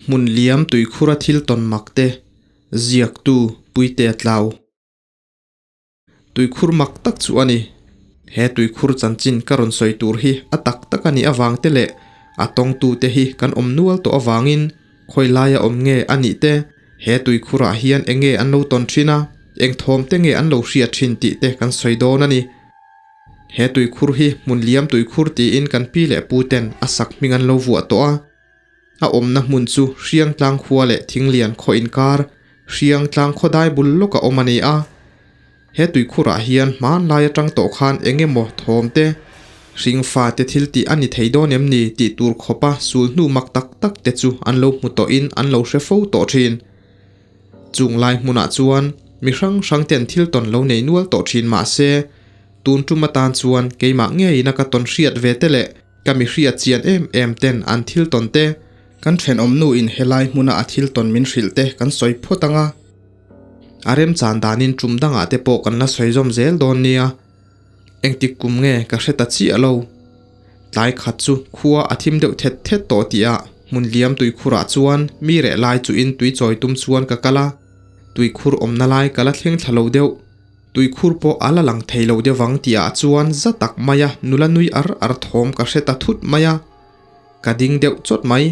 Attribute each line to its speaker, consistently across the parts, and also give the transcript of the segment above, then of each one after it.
Speaker 1: Hmun liam tuikhura thil tawn mak te ziaktu Puitea Tlau. Tuikhur mak tak chu a ni. He tuikhur chanchin ka rawn sawi tur hi a tak tak a nih avang te leh a tawngtute hi kan awm nual tawh avangin khawi laia awm nge a nih te, he tuikhurah hian eng nge an lo tawn thin a, eng thawm te nge an lo hriat thin tih te kan sawi dawn a ni. He tuikhur hi hmun liam tuikhur tiin kan pi leh pu ten a sak hming an lo vuah tawh a. A awmna hmun chu Hriangtlang khua leh Thinglian khaw inkar, Hriangtlang khaw dai bul lawk a awm a ni a. He tuikhurah hian hmanlai atang tawh khan eng emaw thawm te, hringfa te thil tih a ni thei dawn em ni tih tur khawpa sul hnu mak tak tak te chu an lo hmu tawhin an lo hre fo tawh thin. Chung lai hmunah chuan mi hrang hrang ten thil tawn lo nei nual tawh thin mah se, tun tum atan chuan keimah ngeiin a ka tawn hriat ve te leh ka mi hriat chian em em ten an thil tawn te, kan thenawm nu in helai hmuna a thil tawn min hrilh te kan sawi phawt ang a. A remchan danin tum dangah te pawh kan la sawi zawm zel dawn nia. Engtik kum nge ka hre ta chiah lo. Tlai khat chu khua a thim deuh thet thet tawh tih ah hmun liam tuikhurah chuan mi reh lai chuhin tui chawi tum chuan ka kal a, tuikhur awmna lai ka la thleng thla lo deuh. Tuikhur pawh a la lang thei lo deuh vang tih ah chuan za tak maia nula nui ar ar thawm ka hre ta thut mai a, ka ding deuh chawt mai.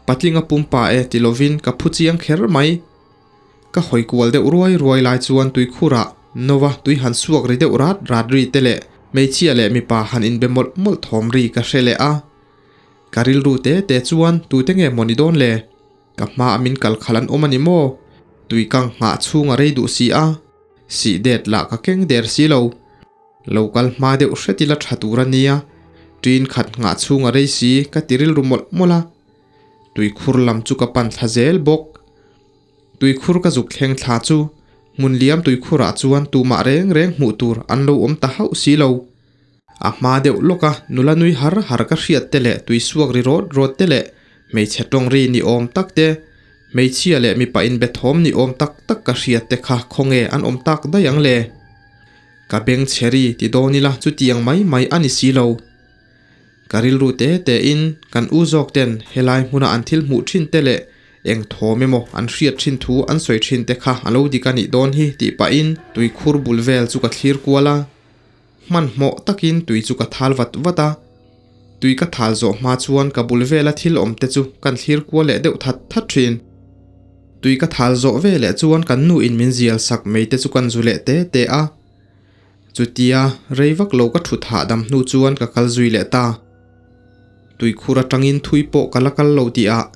Speaker 1: Patlinga pumpa e ti lovin ka phu chiang kher mai. Ka hawi kual deuh ruai ruai lai chuan tuikhurah Nova tui han suak ri deuh rat rat ri te leh hmeichhia leh mipa han inbe mawlh mawlh thawm ri ka hre leh a. Ka rilru te te chuan tute nge maw ni dawn le? Ka hma a min kal khalh an awm a ni maw? Tui kang nghah chhung a rei duh si a, sih det lah ka keng der si lo. Lo kal hma deuh hret ila tha tur a nia, ṭin khat nghah chhung a rei si ka ti rilru mawlh mawlh a. Tuikhur lam chu ka pan thla zel bawk. Tuikhur ka zuk thleng thla chu hmun liam tuikhurah chuan tumah reng reng hmuh tur an lo awm ta hauh si lo. A hma deuh lawka nula nui har har ka hriat te leh tuisuak ri rawt rawt te leh hmeichhe tawng ri ni awm tak te, hmeichhia leh mipa inbe thawm ni awm tak tak ka hriat te kha khawnge an awm tak daih ang le? Ka beng chhe ri ti dawn ila chutiang mai mai a ni si lo. Ka rilru te te in kan u zawk ten helai hmuna an thil hmuh thin te leh eng thawm emaw an hriat thin thu an sawi thin te kha a lo dik a nih dawn hi tih pahin tuikhur bul vel chu ka thlir kual a. Hmanhmawh takin tui chu ka thal vat vat a. Tui ka thal zawh hma chuan ka bul vela thil awm te chu kan thlir kual leh deuh that that thin. Tui ka thal zawh veleh chuan kan nu in min zial sak mai te chu kan zu leh te te a. Chutia rei vak lo ka thut hahdam hnu chuan ka kal zui leh ta. Tuikhur atangin thui pawh ka la kal lo tih ah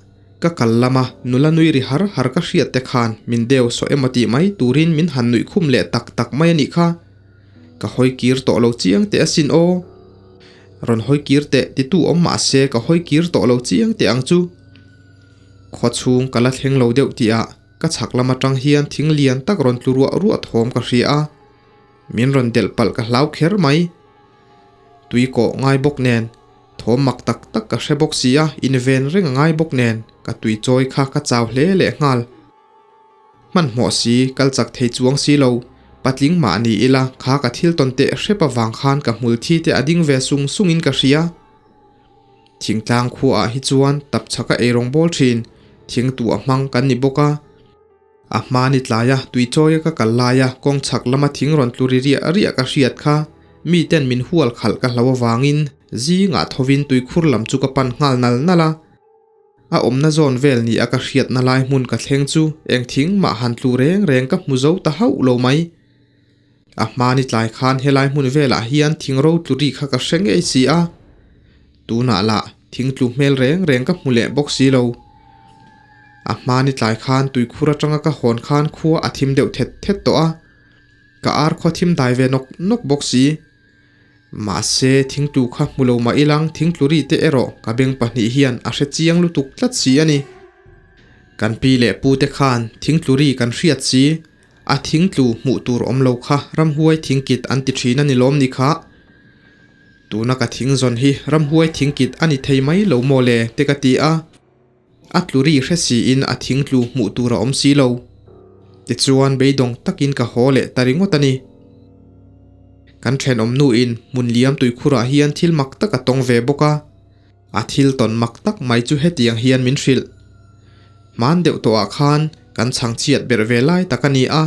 Speaker 1: ka kal lama nula nui ri har har ka hriat te khan min deu sawh emaw tih mai turin min han nuih khum leh tak tak mai a nih kha. Ka hawi kir tawh lo chiang teh asin aw. Rawn hawi kir teh titu awm mah se ka hawi kir tawh lo chiang teh ang chu. Khaw chhung ka la thleng lo deuh tih ah ka chhak lam atang hian thing lian tak rawn tlu ruah ruah thawm ka hria a. Min rawn delh palh ka hlau kher mai. Tui kawh ngai bawk nen, thawm mak tak tak ka hre bawk si a, inven reng a ngai bawk nen, ka tui chawi kha ka chau hle leh nghal. Hmanhmawh si, kal chak thei chuang si lo, patling mah ni ila kha ka thil tawn teh hrep avang khan ka hmul thi te a ding ve sung sungin ka hria. Thingtlang khuaah hi chuan tapchhaka eirawng bawl thin, thingtuah hmang kan ni bawk a. A hma ni tlaia tuichawia ka kal laia kawng chhak lama thing rawn tlu ri riah riah ka hriat kha miten min hual khalh ka hlo avangin zingah thovin tuikhur lam chu ka pan nghal nal nal a. A awmna zawn vel ni a ka hriatna lai hmun ka thleng chu eng thing mah han tlu reng reng ka hmu zo ta hauh lo mai. A hma ni tlai khan helai hmun velah hian thing ro tlu ri kha ka hre ngei si a, tunah lah thing tlu hmel reng reng ka hmu leh bawk si lo. A hma ni tlai khan tuikhur atanga ka hawn khan khua a thim deuh thet thet tawh a, ka ar khaw thim dai ve nawk nawk bawk si. Mahse thingtlu kha hmu lo mah ilang thingtlu ri te erawh ka beng pahnih hian a hre chiang lutuk tlat si a ni. Kan pi leh pu te khan thingtlu ri kan hriat si. A thingtlu hmuh tur awm lo kha ramhuai thingkit an ti thin a ni lawm ni kha? Tuna ka thing zawn hi ramhuai thingkit a ni thei mai lo maw le te ka ti a. A tlu ri hre siin a thingtlu hmuh tur a awm si lo. Tichuan beidawng takin ka haw leh ta ringawt a ni. Kan thenawm nuin hmun liam tuikhurah hian thil mak tak a tawng ve bawk a. A thil tawn mak tak mai chu hetiang hian min hrilh. Hman deuh tawhah khan kan chhangchhiat berh ve lai tak a ni a.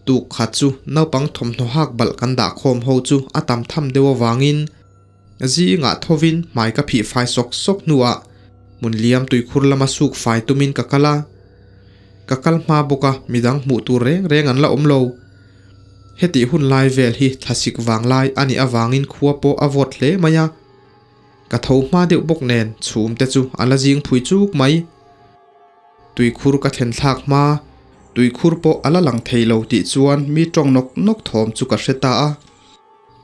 Speaker 1: Tuk khat chu naupang thawmhnaw hak balh kan dah khawm ho chu a tam tham deuh avangin zingah thovin hmai ka phih fai sawk sawk hnuah hmun liam tuikhur lama suk fai tumin ka kal a. Ka kal hma bawk a, midang hmuh tur reng reng an la awm lo. Hetih hun lai vel hi thlasik vang lai a nih avangin khua pawh a vawt hle mai a. Ka tho hma deuh bawk nen chhum te chu a la zing phui chuk mai. Tuikhur ka thlen thlak hma, tuikhur pawh a la lang thei lo tih chuan mi tawng nawk nawk thawm chu ka hre ta a.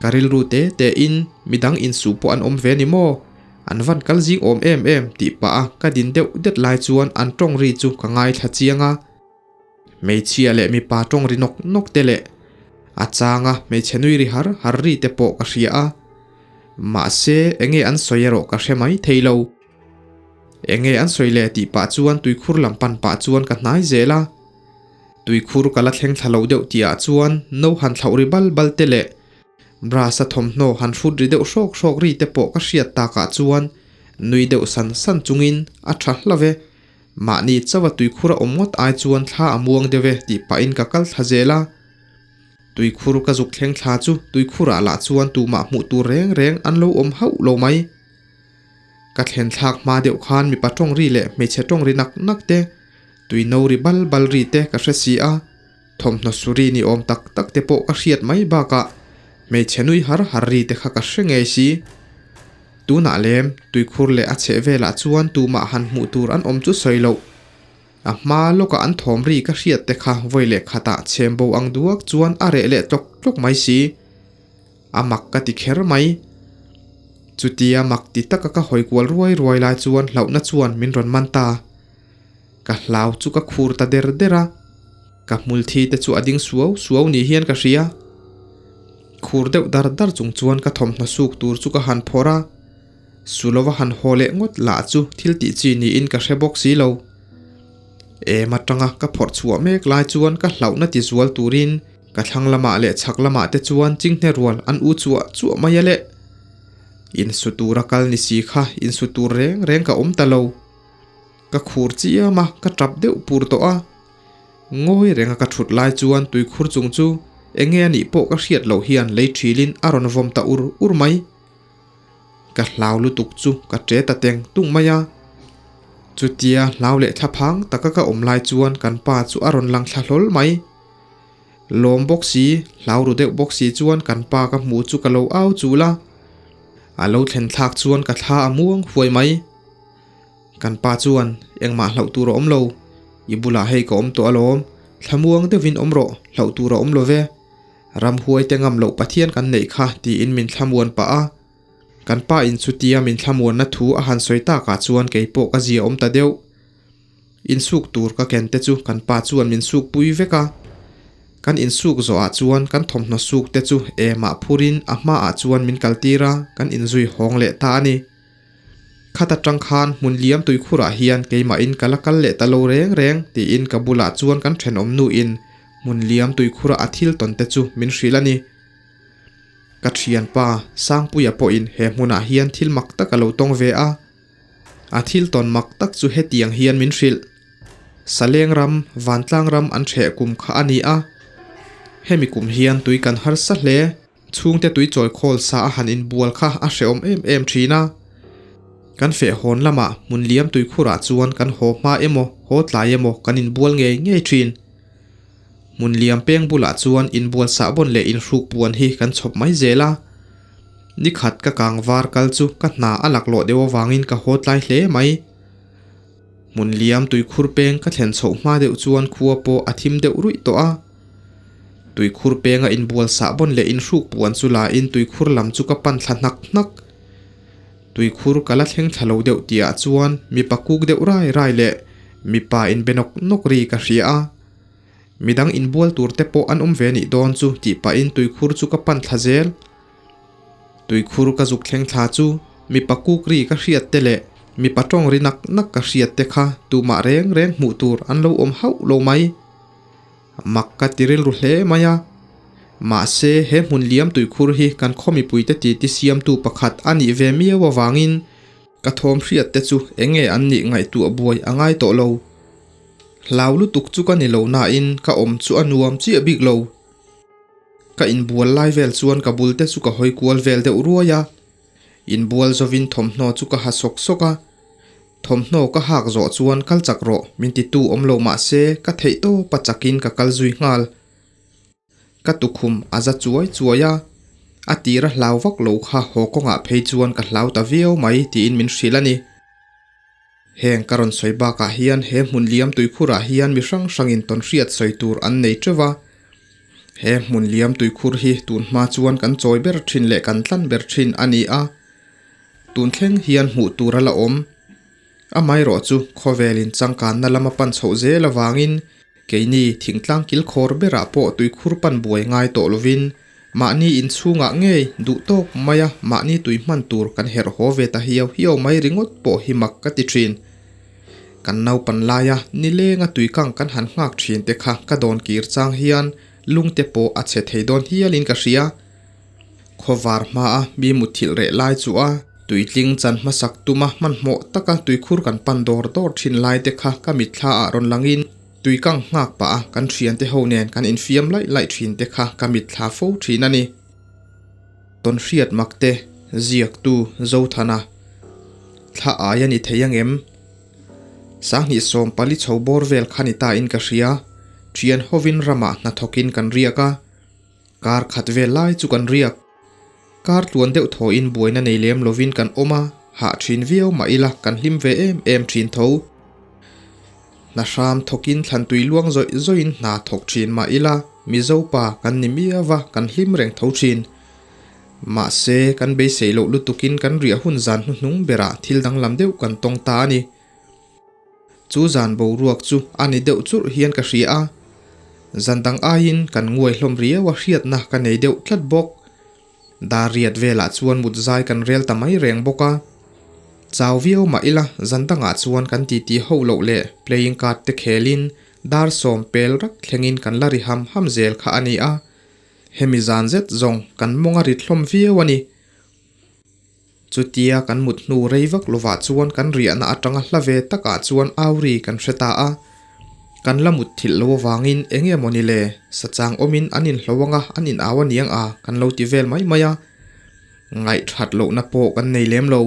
Speaker 1: Ka rilru te te in midang insuh pawh an awm ve ni maw? An van kal zing awm em em tih pah a ka din deuh det lai chuan an tawng ri chu ka ngaithla chiang a. Hmeichhia leh mipa tawng ri nawk nawk te leh a changa hmeichhe nui ri har har ri te pawh ka hria a. Mahse enge an sawi erawh ka hre mai thei lo. Enge an sawi le tih pah chuan tuikhur lam pan pah chuan ka hnai zel a. Tuikhur ka la thleng thla lo deuh tihah chuan no han thlauh ri bal bal te leh brush a thawmhnaw han hrut ri deuh hrawk hrawk ri te pawh ka hriat takah chuan nui deuh san san chungin a tha hlauh e. Mahni chauha tuikhur a awm ngawt ai chuan thla a muang deuh e tih pahin ka kal thla zel a. Tuikhur ka zuk thleng thla chu tuikhurah lah chuan tumah hmuh tur reng reng an lo awm hauh lo mai. Ka thlen thlak hma deuh khan mipa tawng ri leh hmeichhe tawng ri nak nak te, tui no ri bal bal ri te ka hre si a, thawmhnaw suri ni awm tak tak te pawh ka hriat mai bakah hmeichhe nui har har ri te kha ka hre ngei si. Tunah lem tuikhur leh a chheh velah chuan tumah han hmuh tur an awm chu sawi loh. A hma lawkah an thawm ri ka hriat te kha vawi leh khatah chhem bo ang duak chuan a reh leh tlawk tlawk mai si. A mak ka ti kher mai. Chutia mak ti taka ka hawi kual ruai ruai lai chuan hlauhna chuan min rawn man ta. Ka hlau chu ka khur ta der der a. Ka hmul thi te chu a ding suau suau ni hian ka hria. Khur deuh dar dar chung chuan ka thawmhnaw suk tur chu ka han phawrh a. Sulova han haw leh ngawt lah chu thil tih chi niin ka hre bawk si lo. Em atanga ka phawrh chhuah mek lai chuan ka hlauhna ti zual turin Ka thlang lamah leh chhak lamah te chuan chinghne rual an u chuah chuah mai a le. Insu tura kal ni si kha insu tur reng reng ka awm ta lo. Ka khur chiam a, ka tap deuh pur tawh a. Ngawi renga ka thut lai chuan tuikhur chung chu enge a nih pawh ka hriat loh hian lei thilin a rawn vawm ta ur ur mai. Ka hlau lutuk chu ka ṭe ta teng tung mai a. Chutia hlau leh thlaphang taka ka awm lai chuan kan pa chu a rawn lang thla hlawl mai. Lawm bawk si, hlau ru deuh bawk si chuan kan pa ka hmuh chu ka lo au chul a. A lo thlen thlak chuan ka thla a muang huai mai. Kan pa chuan, Engmah hlauh tur a awm lo. I bulah hei ka awm tawh alawm. Thla muang deuhin awm rawh, hlauh tur a awm lo ve. Ramhuai te ngam loh Pathian kan neih kha tiin min thlamuan pah a. Kan pa in chutia min thlamuanna thu a han sawi takah chuan keipawh ka zia awm ta deuh. Insuk tur ka ken te chu kan pa chuan min suk pui vek a. Kan insuk zawhah chuan kan thawmhnaw suk te chu emah phurin a hmaah chuan min kaltir a, kan inzui hawng leh ta a ni. Khat atang khan hmun liam tuikhurah hian keimahin ka la kal leh ta lo reng reng tiin ka bulah chuan kan thenawm nuin hmun liam tuikhura a thil tawn te chu min hrilh a ni. Ka thianpa Sangpuia pawhin he hmunah hian thil mak tak a lo tawng ve a. A thil tawn mak tak chu hetiang hian min hrilh. Saleng ram, Vantlang ram an hreh kum kha a ni a. Hemi kum hian tui kan harsa hle. Chhungte tui chawi khawl sa a han inbual kha a hrehawm em em thin a. Kan feh hawn lamah hmun liam tuikhurah chuan kan haw hma emaw, haw tlai emaw kan inbual ngei ngei thin. Hmun liam peng bulah chuan inbual sahbawn leh inhruk puan hi kan chhawp mai zel a. Ni khat ka kang var kal chu ka hna a laklawh deuh avangin ka haw tlai hle mai. Hmun liam tuikhur peng ka thlen chhoh hma deuh chuan khua pawh a thim deuh ruih tawh a. Tuikhur penga inbual sahbawn leh inhruk puan chu la in tuikhur lam chu ka pan thla hnak hnak. Tuikhur ka la thleng thla lo deuh tihah chuan mipa kuk deuh rai rai leh mipa inbe nawk nawk ri ka hria a. Midang inbual tur te pawh an awm ve nih dawn chu tih pahin tuikhur chu ka pan thla zel. Tuikhur ka zuk thleng thla chu mipa kuk ri ka hriat te leh mipa tawng ri nak nak ka hriat te kha tumah reng reng hmuh tur an lo awm hauh lo mai. Mak ka ti rilru hle mai a. Mahse he hmun liam tuikhur hi kan khaw mipuite titi siamtu pakhat a nih ve miau avangin ka thawm hriat te chu eng nge an nih ngaihtuah buai a ngai tawh lo. Hlau lutuk chu ka ni lo nain ka awm chu a nuam chiah bik lo. Ka inbual lai vel chuan ka bul te chu ka hawi kual vel deuh ruai a. Inbual zawin thawmhnaw chu ka ha sawk sawk a. Thawmhnaw ka hak zawh chuan kal chak rawh min titu awm lo mah se ka theih tawp a chakin ka kal zui nghal. Ka tukhum a za chuai chuai a, a tira hlau vak lo kha haw kawngah phei chuan ka hlau ta viau mai tiin min hrilh a ni. Heng ka rawn sawi bakah hian he hmun liam tuikhurah hian mi hrang hrangin tawnhriat sawi tur an nei teuh va. He hmun liam tuikhur hi tun hma chuan kan chawi ber thin leh kan tlan ber thin a ni a, tun thleng hian hmuh tur a la awm. Amaherawh chu khawvelin changkanna lama pan chhoh zel avangin keini thingtlang kilkhawr berah pawh tuikhur pan buai ngai tawh lovin Mahni inchhungah ngei duh tawk maia mahni tui hman tur kan herh haw ve ta hiau hiau mai ringawt pawh hi mak ka ti thin. Kan naupan laia nilenga tuikang kan han nghak thin te kha ka dawn kir chang hian lungte pawh a chhe thei dawn hialin ka hria. Khawvar hmaa mi mutthilh reh lai chu a tuitling chan hmasak tuma hmanhmawh taka tuikhur kan pan dawr dawr thin lai te kha ka mitthla ah rawn langin, Tui kang nghak pah a kan thiante ho nen kan infiam laih laih thin te kha ka mitthla fo thin a ni. Tawnhriat mak te, ziaktu Zothana thla ai a ni thei angem? Sanghnih 40 chho bawr vel kha ni ta in ka hria, thian hovin ramah hnathawkin kan riak a, kar khat vel lai chu kan riak. Kar tluan deuh thawhin buaina nei lem lovin kan awm a, hah thin viau mah ila kan hlim ve em em thin tho. Hna hram thawkin thlantui luang zawih zawihin hna thawk thin mah ila Mizo pa kan ni miau va kan hlim reng tho thin. Mahse, kan beisei loh lutukin kan riah hun zan hnuhnung berah thil danglam deuh kan tawng ta a ni. Chu zan boruak chu a ni deuh churh hian ka hria a, zan dang aiin kan nguai hlawm riau a hriatna ka nei deuh tlat bawk. Dar riat velah chuan mut zai kan rel ta mai reng bawk a. Chau viau mah ila zan dangah chuan kan titi ho loh leh playing card te khelin dar sawm pel rak thlengin kan la ri ham ham zel kha a ni a. Hemi zan zet zawng kan mawng a rit hlawm viau a ni. Chutia kan mut hnu rei vak lovah chuan kan riahna atanga hla ve takah chuan auri kan hre ta a. Kan la mut thilh lo avangin eng nge mawni le, sachang awmin an inhlo anga an inau a niang a kan lo ti vel mai mai a. Ngaihthat lohna pawh kan nei lem lo.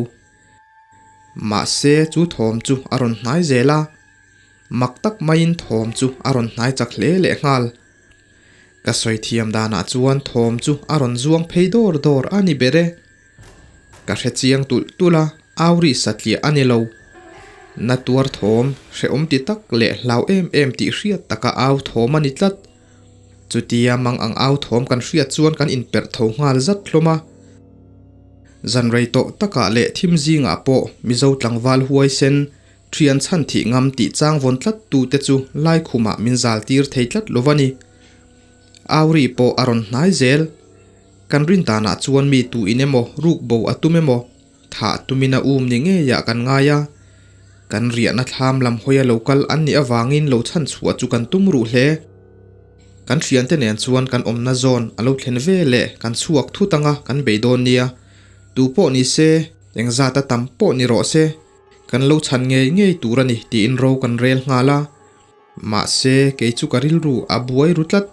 Speaker 1: Mahse chu thawm chu a rawn hnai zel a. Mak tak maiin thawm chu a rawn hnai chak hle lehnghal. Ka sawi thiam danah chuan thawm chu a rawn zuang phei dawr dawr a ni ber e. Ka hre chiang tulh tulh a, au ri satliah a ni lo. Na tuar thawm, hrehawm ti tak leh hlau em em tih hriat taka au thawm a ni tlat. Chutia mang ang au thawm kan hriat chuan kan inperh tho nghal zat hlawm a. Zan rei tawh takah leh thim zingah pawh Mizo tlangval huaisen, thian chhan thih ngam tih chang vawn tlat tute chu laikhumah min zal tir thei tlat lo va ni. Au ri pawh a rawn hnai zel. Kan rin danah chuan mi tu in emaw ruk bo a tum emaw, thah tumin a um ni ngeiah kan ngai a. Kan riahna thlam lam hawia lo kal an nih avangin lo chhan chhuah chu kan tum ruh hle. Kan thiante nen chuan kan awmna zawn a lo thlen ve leh kan chhuak thut anga kan bei dawn nia. Tu pawh ni se, engzat a tam pawh ni rawh se, kan lo chhan ngei ngei tur a ni tiin ro kan rel nghal a. Mahse, kei chu ka rilru a buai ru tlat.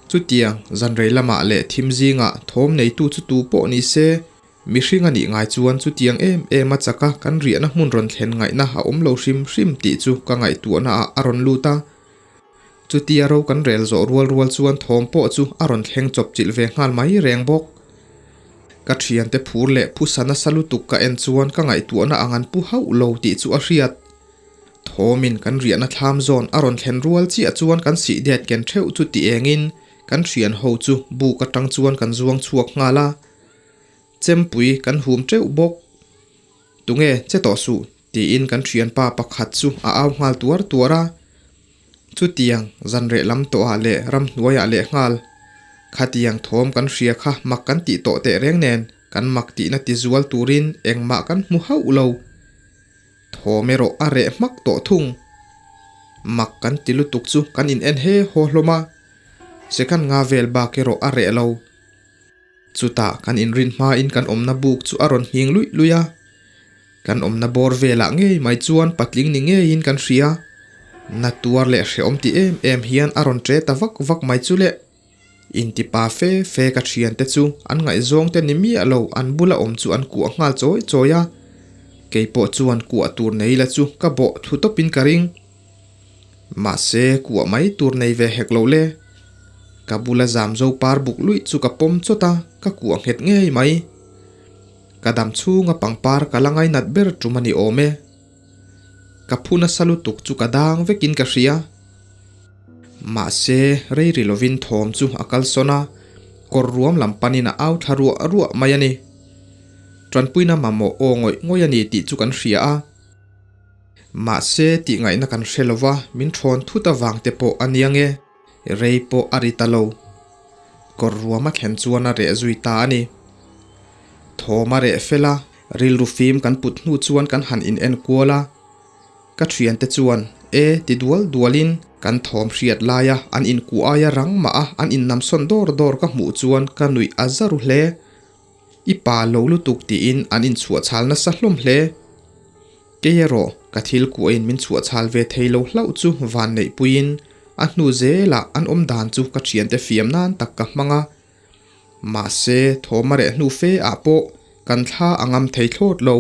Speaker 1: Chutiang, zanrei lamah leh thim zingah thawm neitu chu tu pawh ni se, mihring a nih ngai chuan chutiang em em a chaka kan riahna hmun rawn thlen ngaihna a awm lo hrim hrim tih chu ka ngaihtuahna ah a rawn lut a. Chutia ro kan rel zawh rual rual chuan thawm pawh chu a rawn thleng chawp chilh ve nghal mai reng bawk. Ka thiante phur leh phusa nasa lutuk ka en chuan ka ngaihtuahna ang an pu hauh lo tih chu a hriat. Thawmin kan riahna thlam zawn a rawn thlen rual chiah chuan kan sih det ken theuh chu ti engin kan thian ho chu buk atang chuan kan zuang chhuak nghal a. Chempui kan hum teuh bawk. Tunge che tawh suh tiin kan thianpa pakhat chu a au nghal tuar tuar a. Chutiang zanreh lam tawhah leh ramhnuaiah leh nghal. Khatiang thawm kan hria kha mak kan tih tawh teh reng nen kan mak tihna ti zual turin engmah kan hmu hauh lo. Thawm erawh a reh hmak tawh thung. Mak kan ti lutuk chu kan in en he haw hlawm a, second nga vel bak erawh a reh lo. Chutah kan inrin hmain kan awmna buk chu a rawn nghing luih luih a, kan awmna bawr velah ngei mai chuan patling ni ngeiin kan hria. Na tuar leh hrehawm ti em em hian a rawn ṭe ta vak vak mai chu le. Intipa fe fe ka thiante chu an ngaihzawng te ni miah lo an bula awm chu an kuah nghal chawi chawi a, keipawh chuan kuah tur nei la chu ka bawh thu tawpin ka ring. Mahse kuah mai tur nei ve hek lo le. Ka bula zam zo par buk luih chu ka pawm chawt a, ka kuah nghet ngei mai. Ka dam chhunga pangpar ka la ngainat ber tum a ni awm e. Ka phu nasa lutuk chu ka dang vekin ka hria. Mahse, rei ri lovin thawm chu a kal sawn a, kawr ruam lam panin a au thla ruah ruah mai a ni. Tanpuina mamawh aw ngawih ngawih a ni tih chu kan hria a. Mahse, tih ngaihna kan hre lova, min thawn thut avang te pawh a nia nge, rei pawh a ri ta lo. Kawr ruam a thlen chuan a reh zui ta a ni. Thawm a reh fel a, rilru fim kan put hnu chuan kan han in en kual a. Ka thiante chuan, E, ti dual dualin kan thawm hriat laia an inkuh aia rang mah a an innamsawn dawr dawr ka hmuh chuan ka nuih a za ru hle. I pa lo lutuk tiin an inchhuah chhal nasa hlawm hle. Kei erawh ka thil kuahin min chhuah chhal ve thei lo hlauh chu van neihpuiin a hnu zelah an awm dan chu ka thiante fiam nan tak ka hmang a. Mahse, thawm a reh hnu fe ah pawh kan thla a ngam thei thlawt lo.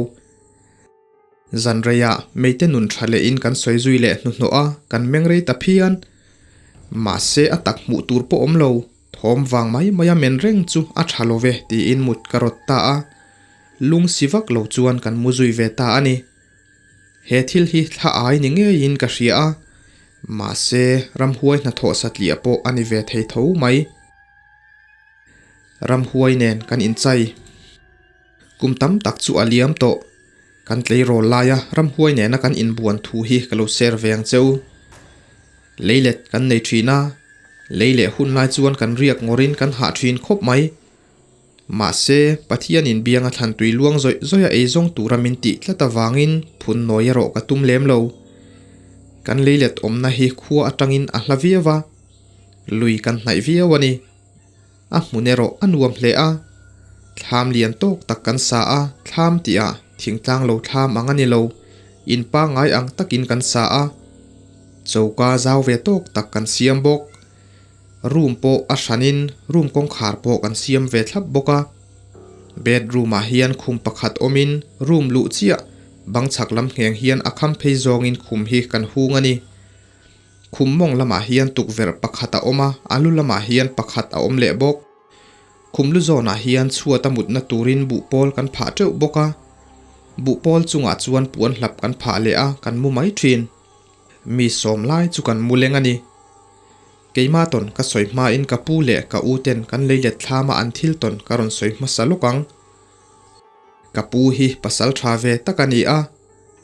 Speaker 1: Zan reiah meite nun tha lehin kan sawi zui leh hnuhnawh a, kan meng rei ta phian. Mahse a tak hmuh tur pawh awm lo, thawm vang mai mai a men reng chu a tha lo ve tiin mut ka rawt ta a. Lung si vak lo chuan kan mu zui ve ta a ni. He thil hi thla ai ni ngeiin ka hria a, mahse ramhuai hnathawh satliah pawh a ni ve thei tho mai. Ramhuai nen kan inchai. Kum tam tak chu a liam tawh. Kan tleirawl laia ramhuai nena kan inbuan thu hi ka lo share ve ang cheu. Leilet kan nei thin a, lei leh hun lai chuan kan riak ngawrin kan hah thin khawp mai. Mahse, Pathianin bianga thlan tui luang zawih zawih a ei zawng tura min tih tlat avangin phun nawi erawh ka tum lem lo. Kan leilet awmna hi khua atangin a hla viau a, lui kan hnaih viau a ni. A hmun erawh a nuam hle a, thlam lian tawk tak kan sa a, thlam tihah thingtlang lo thlam ang a ni lo, in pangngai ang takin kan sa a, choka zau ve tawk tak kan siam bawk. Room pawh a hranin room kawngkhar pawh kan siam ve thlap bawk a. Bedroom ah hian khum pakhat awmin room luh chiah bang chhak lam ngheng hian a kham phei zawngin khum hi kan hung a ni. Khum mawng lamah hian tukverh pakhat a awm a, a lu lamah hian pakhat a awm leh bawk. Khum lu zawnah hian chhuat a mutna turin buhpawl kan phah teuh bawk a. Buhpawl chungah chuan puan hlap kan phah leh a, kan mu mai thin. Mi sawm lai chu kan mu leng a ni. Keimah tawn ka sawi hmain ka pu leh ka u ten kan lei let thlama an thil tawn ka rawn sawi hmasa lawk ang. Ka pu hi pasal tha ve tak a ni a.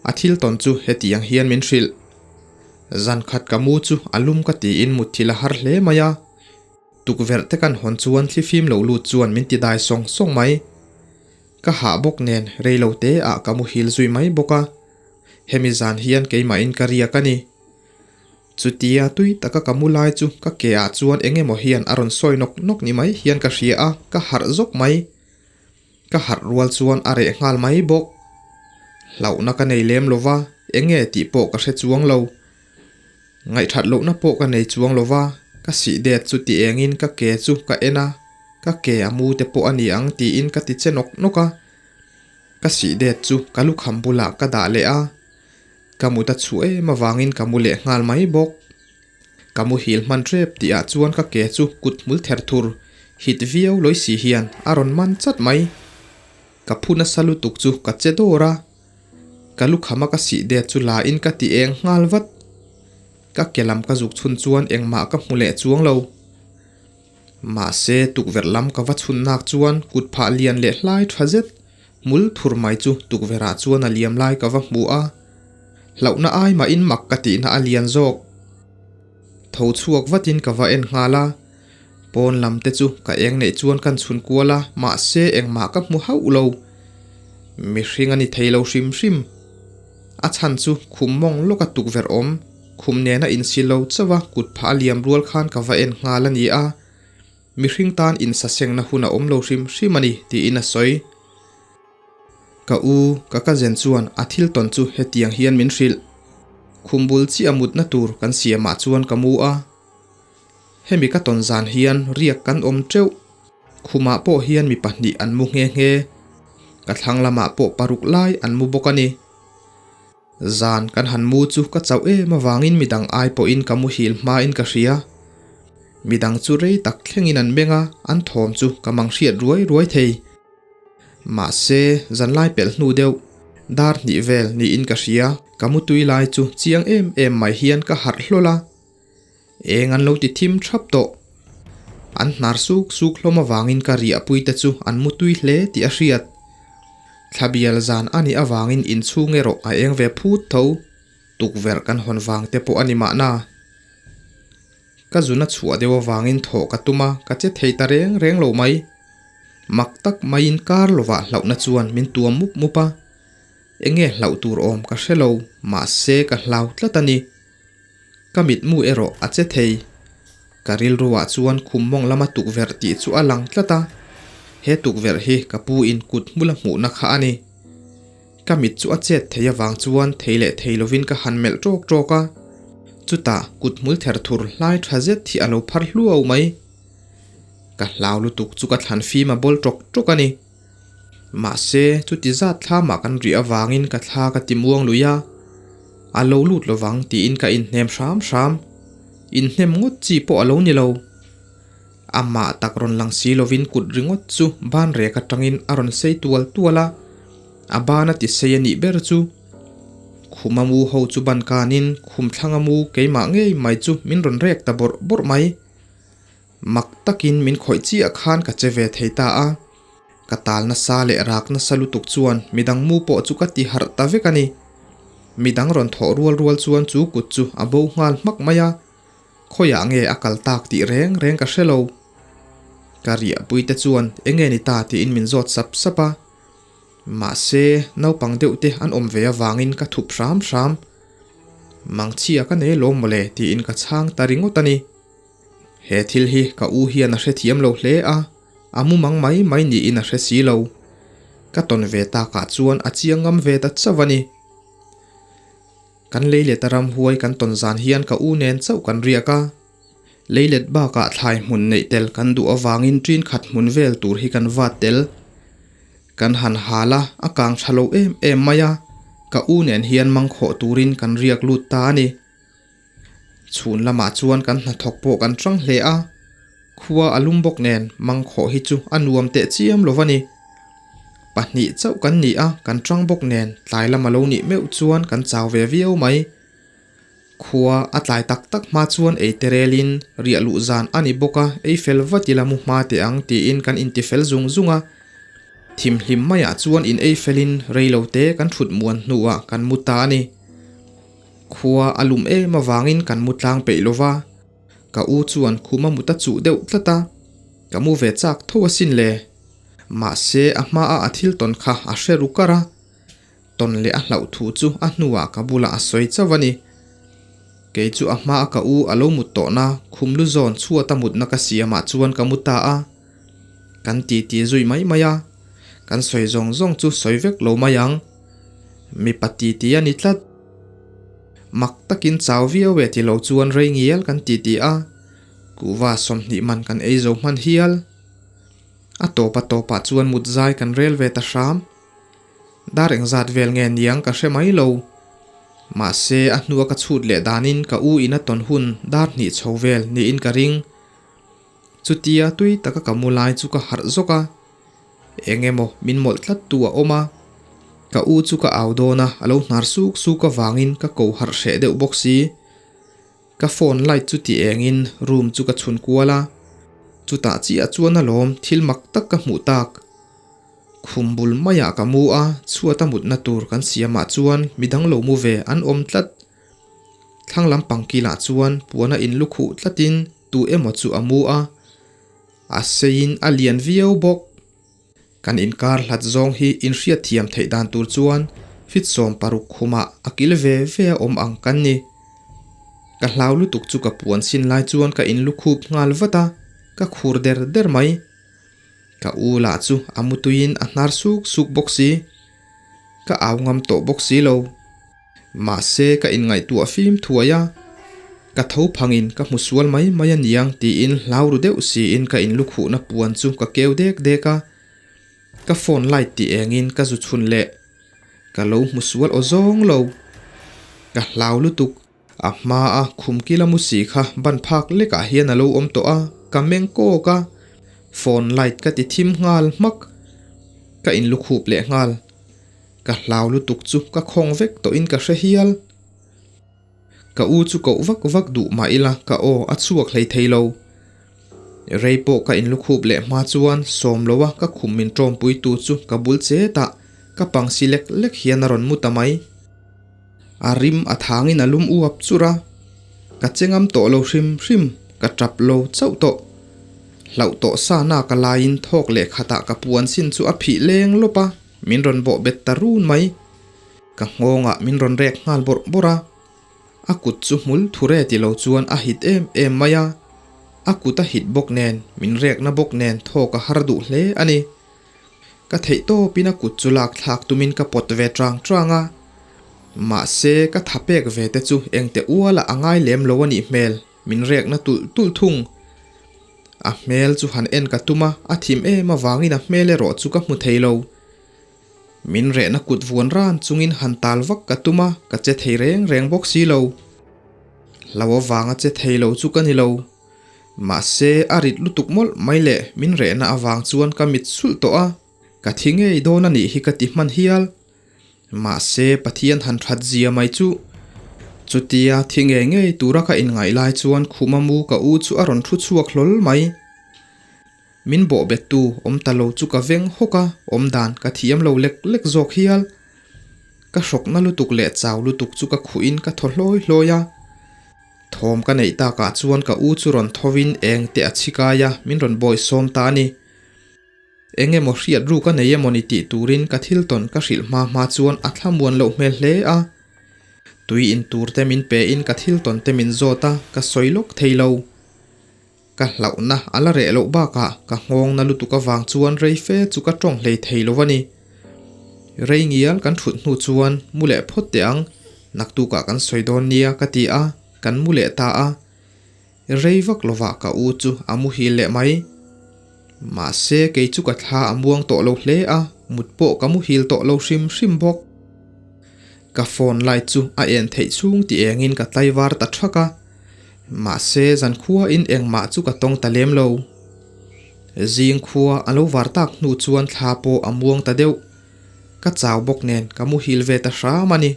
Speaker 1: A thil tawn chu hetiang hian min hrilh. Zan khat ka mu chu a lum ka tiin mutthilh a har hle mai a. Tukverh te kan hawn chuan thlifim lo lut chuan min ti dai sawng sawng mai. Ka hah bawk nen rei lo te ah ka muhil zui mai bawk a. Hemi zan hian keimahin ka riak a ni. Chutia tui taka ka mu lai chu ka ke ah chuan eng emaw hian a rawn sawi nawk nawk ni mai hian ka hria a, ka harh zawk mai. Ka harh rual chuan a reh nghal mai bawk. Hlauhna ka nei lem lova, eng nge tih pawh ka hre chuang lo. Ngaihthat lohna pawh ka nei chuang lova, ka sih det chu ti engin ka ke chu ka en a, ka ke a mu te pawh a ni ang tiin ka ti che nawk nawk a. Ka sih det chu ka lukham bulah ka dah leh a, ka mut a chhuah em avangin ka mu leh nghal mai bawk. Ka muhil hman hrep tih ah chuan ka ke chu kut hmul ther thur hit viau lawi si hian a rawn man chat mai. Ka phu nasa lutuk chu ka che dawr a, ka lukham a ka sih det chu la in ka ti eng nghal vat. Ka ke lam ka zuk chhun chuan engmah ka hmu leh chuang lo. Mahse tukverh lam ka va chhun nak chuan kut phah lian leh hlai tha zet hmul thur mai chu tukverh ah chuan a liam lai ka va hmu a. Hlauhna ai mahin mak ka tihna a lian zawk. Tho chhuak vatin ka va en nghal a, pawn lam te chu ka eng neih chuan kan chhun kual a, mahse engmah ka hmu hauh lo. Mihring a ni thei lo hrim hrim. A chhan chu khum mawng lawka tukverh awm, khum nena insi lo chauh a kut phah a liam rual khan ka va en nghal a ni a, mihring tan insasengna hun a awm lo hrim hrim a ni tiin a sawi. Ka u, ka cousin chuan a thil tawn chu hetiang hian min hrilh. Khum bul chiah mutna tur kan siamah chuan ka mu a. Hemi ka tawn zan hian riak kan awm teuh. Khumah pawh hian mi pahnih an mu nghe nghe. Ka thlang lamah pawh paruk lai an mu bawk a ni. Zan kan han mu chu ka chauh em avangin midang ai pawhin ka muhil hmain ka hria. Midang chu rei tak thlengin an meng a, an thawm chu ka mang hriat ruai ruai thei. Mahse, zanlai pelh hnu deuh, dar hnih vel niin ka hria, ka mutui lai chu chiang em em mai hian ka harh hlawl a. Eng an lo ti thim thap tawh. An hnar suk suk hlawm avangin ka riahpui te chu an mutui hle tih a hriat. Thlabial zan a nih avangin inchhung erawh a eng ve phut tho. Tukverh kan hawn vang te pawh a ni mahna. Ka zun a chhuah deuh avangin thawh ka tum a, ka che thei ta reng reng lo mai. Mak tak maiin kar lovah hlauhna chuan min tuam mup mup a. Enge hlauh tur awm ka hre lo, mahse ka hlau tlat a ni. Ka mitmu erawh a che thei. Ka rilruah chuan khum mawng lama tukverh tih chu a lang tlat a, he tukverh hi ka pu in kut hmula hmuhna kha a ni. Ka mit chu a chet thei avang chuan thei leh thei lovin ka han melh tawk tawk a, chutah kut hmul ther thur hlai tha zet hi a lo phar hluau mai. Ka hlau lutuk chu ka thlan fim a bawl tawk tawk a ni. Mahse, chuti zat thlamah kan rih avangin ka thla ka ti muang lui a, a lo lut lovang tiin ka inhnem hram hram. Inhnem ngawt chi pawh a lo ni lo. Amah tak rawn lang si lovin kut ringawt chu ban rek atangin a rawn sei tual tual a, a ban a ti sei a nih ber chu. Khuma mu ho chu ban kanin khum thlanga mu keimah ngei mai chu min rawn rek ta bawrh bawrh mai. Mak takin min khawih chiah khan ka che ve thei ta a, ka tal nasa leh rak nasa lutuk chuan midang mu pawh chu ka ti harh ta vek a ni. Midang rawn thawh rual rual chuan chu kut chu a bo nghal hmak mai a, khawiah nge a kal tak tih reng reng ka hre lo. Ka riahpui te chuan enge ni ta tiin min zawt sap sap a, mahse naupang deuh te an awm ve avangin ka thup hram hram. Mangchhia ka nei lawm mawle tiin ka chhang ta ringawt a ni. He thil hi ka u hian a hrethiam lo hle a, a mumang mai mai niin a hre si lo. Ka tawn ve takah chuan a chiang ngam ve ta chauh a ni. Kan leilet a ramhuai kan tawn zan hian ka u nen chauh kan riak a. Leilet bakah thlai hmun neih tel kan duh avangin ṭin khat hmun vel tur hi kan vat tel. Kan han hal a, a kang ṭha lo em em mai a, ka u nen hian mangkhawh turin kan riak lut ta a ni. Chhun lamah chuan kan hnathawk pawh kan hrang hle a, khua a lum bawk nen mangkhawh hi chu a nuam teh chiam lo a ni. Pahnih chauh kan ni a, kan hrang bawk nen tlai lam a lo nih meuh chuan kan chau ve viau mai. Khua a tlai tak tak hma chuan ei te relin riah luh zan a ni bawk a, ei fel vat ila mu hma teh ang tiin kan inti fel zung zung a. Thimhlim maiah chuan in ei felin rei lo te kan thut muan hnuah kan mu ta a ni. Khua a lum em avangin kan mu tlang peih lo va, ka u chuan khum a mut a chuh deuh tlat a, ka mu ve chak tho asin le. Mahse a hmaa a thil tawn kha a hre ru kar a, tawn leh a hlauh thu chu a hnuah ka bulah a sawi chauh a ni. Kei chu a hmaa ka u a lo mut tawhna khum lu zawn chhuata mutna ka siamah chuan ka mu ta a, kan titi zui mai mai a, kan sawi zawng zawng chu sawi vek lo mai ang. Mipa titi a ni tlat. Mak takin chau viau e ti lo chuan rei ngial kan titi a, kuhva 20 man kan ei zo hman hial. A tawp a tawpah chuan mut zai kan rel ve ta hram. Dar engzat vel nge niang ka hre mai lo. Mahse a hnua ka chhut leh danin ka u in a tawn hun dar hnih chho vel niin ka ring. Chutia tui taka ka mu lai chu ka harh zawk a. Eng emaw min mawlh tlat tu a awm a, ka u chu ka au dawn a, a lo hnar suk suk avangin ka ko harh hreh deuh bawk si. Ka phone light chu ti engin room chu ka chhun kual a, chutah chiah chuan alawm thil mak tak ka hmuh tak. Khum bul maiah ka mu a, chhuata mutna tur kan siamah chuan midang lo mu ve an awm tlat. Thlang lampang kilah chuan puana inlukhuh tlatin tu emaw chu a mu a. A seiin a lian viau bawk. Kan inkar hlat zawng hi inhriat thiam theih dan tur chuan fit 60 khumah a kil ve ve a awm ang kan ni. Ka hlau lutuk chu ka puan sin lai chuan ka inlukhup nghal vat a, ka khur der der mai. Ka u lah chu a mutuiin a hnar suk suk bawk si. Ka au ngam tawh bawk si lo. Mahse ka inngaihtuah fim thuai a, ka tho phangin ka hmu sual mai mai a niang tiin hlau ru deuh siin ka inlukhuhna puan chu ka keu dek dek a. Ka phone light tih engin ka zu chhun leh. Ka lo hmu sual aw zawng lo. Ka hlau lutuk. A hmaa khum kila mu si kha ban phak lekah hian a lo awm tawh a, ka meng kawk a. Phone light ka ti thim nghal hmak. Ka inlukhup leh nghal. Ka hlau lutuk chu ka khawng vek tawhin ka hre hial. Ka u chu koh vak vak duh mah ila ka aw a chhuak hlei thei lo. Rei pawh ka inlukhup leh hma chuan sawm lo a ka khum min tawmpui tu chu ka bul chet ah ka pang si lek lek hian a rawn mu ta mai. A rim a thangin a lum uap churh a, ka che ngam tawh lo hrim hrim, ka tap lo chauh tawh. Hlauh tawh sa na ka laiin thawk leh khatah ka puan sin chu a phih leng lawp a, min rawn bawh bet ta run mai. Ka nghawngah min rawn rek nghal bawrh bawrh a, a kut chu hmul thure ti lo chuan a hit em em mai a, a kut a hit bawk nen min rekna bawk nen thawk a har duh hle a ni. Ka theih tawpin a kut chu lak thlak tumin ka pawt ve chang chang a, mahse ka tha pek ve te chu engte ualah a ngai lem lo a nih hmel, min rekna tulh tulh thung. A hmel chu han en ka tum a, a thim em avangin a hmel erawh chu ka hmu thei lo. Min rehna kut vuan ran chungin han tal vak ka tum a, ka che thei reng reng bawk si lo. Hlo avanga che thei lo chu ka ni lo. Mahse, a rit lutuk mawlh mai leh min rehna avang chuan ka mit sulh tawh a, ka thi ngei dawn a nih hi ka ti hman hial. Mahse, Pathian han that zia mai chu. Chutia thi ngei ngei tura ka inngaih lai chuan khuma mu ka u chu a rawn thu chhuak hlawl mai. Min bawh bettu awm ta lo chu ka veng hawk a, awm dan ka thiam lo lek lek zawk hial. Ka hrawkna lutuk leh chau lutuk chu ka khuh in ka thaw hlawi hlawi a. Thawm ka neih takah chuan ka u chu rawn tho in eng te a chhikai a, min rawn bawi sawm ta a ni. Eng emaw hriat ruk a nei emaw ni tih turin ka thil tawn ka hrilh hma hma chuan a thlamuan loh hmel hle a. Tui in tur te min pe in ka thil tawn te min zawt a, ka sawi lawk thei lo. Ka hlauhna a la reh loh bakah ka nghawngna lutuk avang chuan rei fe chu ka tawng hlei thei lo a ni. Rei ngial kan thut hnu chuan mu leh phawt teh ang, naktukah kan sawi dawn nia ka ti a, kan mu leh ta a. Rei vak lovah ka u chu a muhil leh mai. Mahse kei chu ka thla a muang tawh lo hle a, mut pawh ka muhil tawh lo hrim hrim bawk. Ka phone light chu a en theih chhung ti engin ka tlaivar ta thak a. Mahse zankhuain engmah chu ka tawng ta lem lo. Zing khua a lo var tak hnu chuan thla pawh a muang ta deuh. Ka chau bawk nen ka muhil ve ta hram a ni.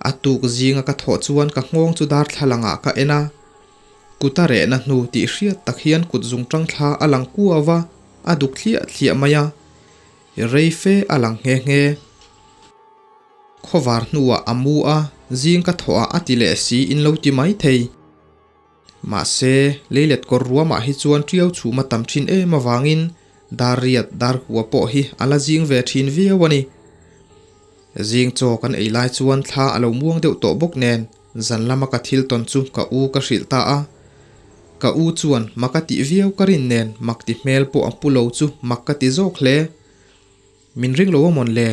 Speaker 1: A tuk zinga ka thawh chuan ka nghawng chu darthlalangah ka en a. Kut a rehna hnu tih hriat tak hian kut zungtang thla a lang kuau a, a duk thliah thliah mai a. Rei fe a lang nghe nghe. Khawvar hnuah a mu a, zing ka thawh ah a ti leh si in lo ti mai thei. Mahse, leilet kawr ruamah hi chuan ṭiau chhum a tam ṭhin em avangin dar riat dar kua pawh hi a la zing ve ṭhin viau a ni. Zing chaw kan ei lai chuan thla a lo muang deuh tawh bawk nen zan lama ka thil tawn chu ka u ka hrilh ta a. Ka u chuan mak a tih viau ka rin nen mak ti hmel pawh a pu lo chu mak ka ti zawk hle. Min ring lo a mawn le?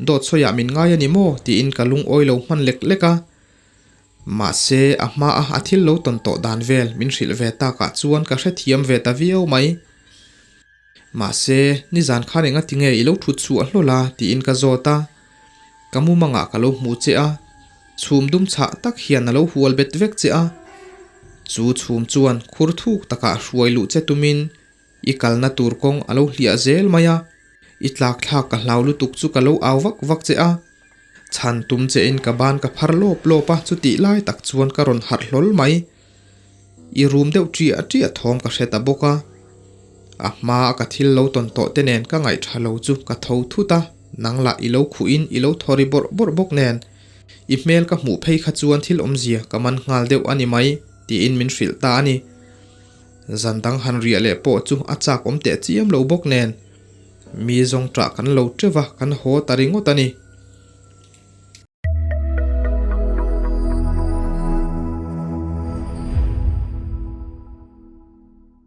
Speaker 1: Dawt sawiah min ngai a ni maw? tiin ka lungawi lo hman lek lek a. Mahse, a hmaa a thil lo tawn tawh dan vel min hrilh ve takah chuan ka hrethiam ve ta viau mai. Mahse, nizan khan enga tinge i lo thut chhuah hlawl a? tiin ka zawt a. Ka mumangah ka lo hmu che a, chhum dum chhah tak hian a lo hual bet vek che a. Chu chhum chuan khur thuk takah hruai luh che tumin I kalna tur kawng a lo hliah zel mai a, i tlak thlak ka hlau lutuk chu ka lo au vak vak che a. Chhan tum che in ka ban ka phar lawp lawp a, chutih lai tak chuan ka rawn harh hlawl mai. I rum deuh ṭiah ṭiah thawm ka hre ta bawk a. A hma a ka thil lo tawn tawh te nen ka ngaihṭha lo chu ka tho thut a, nang lah i lo khuh in i lo thaw ri bawrh bawrh bawk nen. I hmel ka hmuh phei kha chuan thil awmzia ka man nghal deuh a ni mai, tiin min hrilh ta a ni. Zan dang han riah leh pawh chu a chak awm teh chiam lo bawk nen. Mi zawng ṭah kan lo ṭeuh a, kan haw ta ringawt a ni.